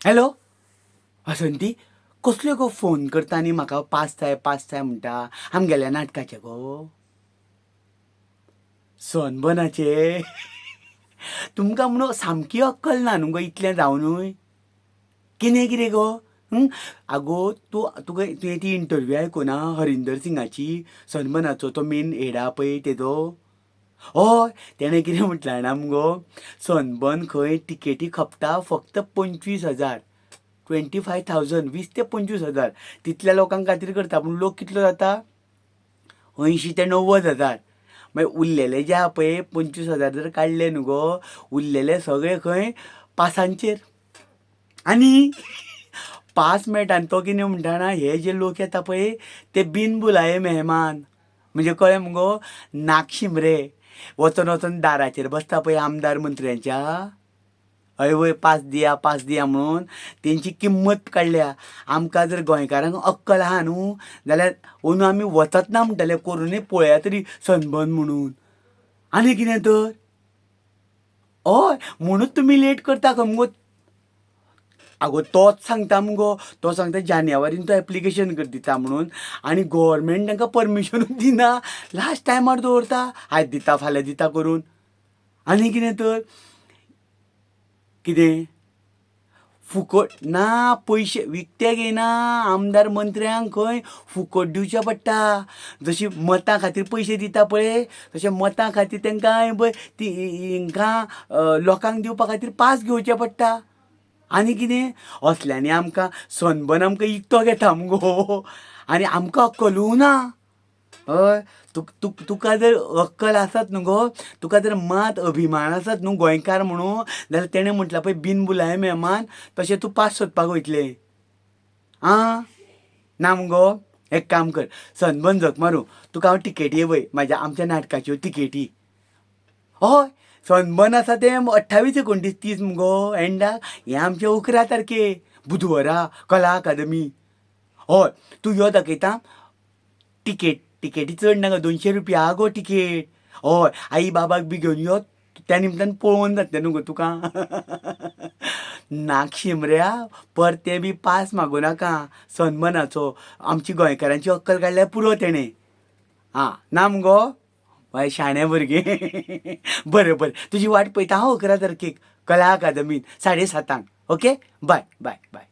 Hello Vasanti, कसल्यो गो phone करता आनी म्हाका पास जाय पास जाय म्हणटा? आमगेल्या नाटकाचे गो, सनबर्नाचे. तुमकां म्हणून सामकी अक्कल ना न्हू गो इतलें जावनूय. कितें कितें गो? आगो तूं तुका तुवें ती इंटरव्यू आयकुना हरिंदर सिंगाची, सनबर्नाचो तो मेन हेड आहा पळय तेजो? हय, तेणें कितें म्हटलें जाणा मुगो, सनबर्न खंय टिकेटी खपता फक्त 25,000, 25,000, 20 ते 25,000 तितल्या लोकांक खातीर करता. पूण लोक कितलो जाता? 80 ते 90,000. मागीर उरलेले जे आहा पळय 25,000 जर काडले न्हू गो, उरलेले सगळे खंय पासांचेर. आनी पास मेळटा. आनी तो कितें म्हणटा जाणा, हे जे लोक येता पळय ते बिन बुलाये मेहमान, म्हणजे कळ्ळें मुगो, नाकशिमरे वचोन वचोन दाराचेर बसता पळय आमदार मंत्र्यांच्या, हय वय पास दिया पास दिया म्हणून तेंची किंमत काडल्या. आमकां जर गोंयकारांक अक्कल आहा न्हू जाल्यार अंदू आमी वचत ना म्हणटले, करुनूय पळोवया तरी सनबर्न म्हणून. आनी कितें तर, हय म्हणूच तुमी लेट करता खंय मुगो. आगो तोच सांगता मुगो, तो सांगता जानेवारीन तो एप्लिकेशन कर दिता म्हणून, आनी गोवोरमेंट तांकां परमिशनूच दिना, लास्ट टायमार दवरता, आयज दिता फाल्यां दिता करून. आनी कितें तर, कितें फुकट ना, पयशे विकते घेयना आमदार मंत्र्यांक, खंय फुकट दिवचें पडटा. जशी मतां खातीर पयशे दिता पळय तशें मतां खातीर तांकां पळय ती हांकां लोकांक दिवपा खातीर पास घेवचें पडटा. आनी कितें असल्यांनी आमकां सनबर्न आमकां इकतो घेता मुगो, आनी आमकां अक्कलूय ना. हय, तुका जर अक्कल आसत न्हू गो, तुका जर मात अभिमान आसत न्हू गोंयकार म्हणून, जाल्यार तेणें म्हटलां पळय बिन बुलाये मेहमान, तशें तूं पास सोदपाक वयतलें. आं ना मुगो, एक काम कर, सनबर्न झक मारूं, तुका हांव टिकेटी वय म्हाज्या आमच्या नाटकाच्यो टिकेटी. हय, सनबर्न आसा तें 28 29 30 मुगो एंडाक, हें आमचें 11 तारखे बुधवारा कला अकादमी. हय तूं यो दाखयता. टिकेट टिकेटी चड नाका, 200 रुपया आगो टिकेट. हय आई बाबाक बी घेवन यो, त्या निमतान पळोवन जातलें न्हू गो तुका. नाक शिमऱ्या परतें बी पास मागूं नाका सनबर्नाचो, आमची गोंयकारांची अक्कल काडल्यार पुरो तेणें. आं ना मुगो, हय शाणे भुरगें. बरें बरें, तुजी वाट पळयता हांव 11 तारखेक कला अकादमींत 7:30. ओके, बाय बाय बाय.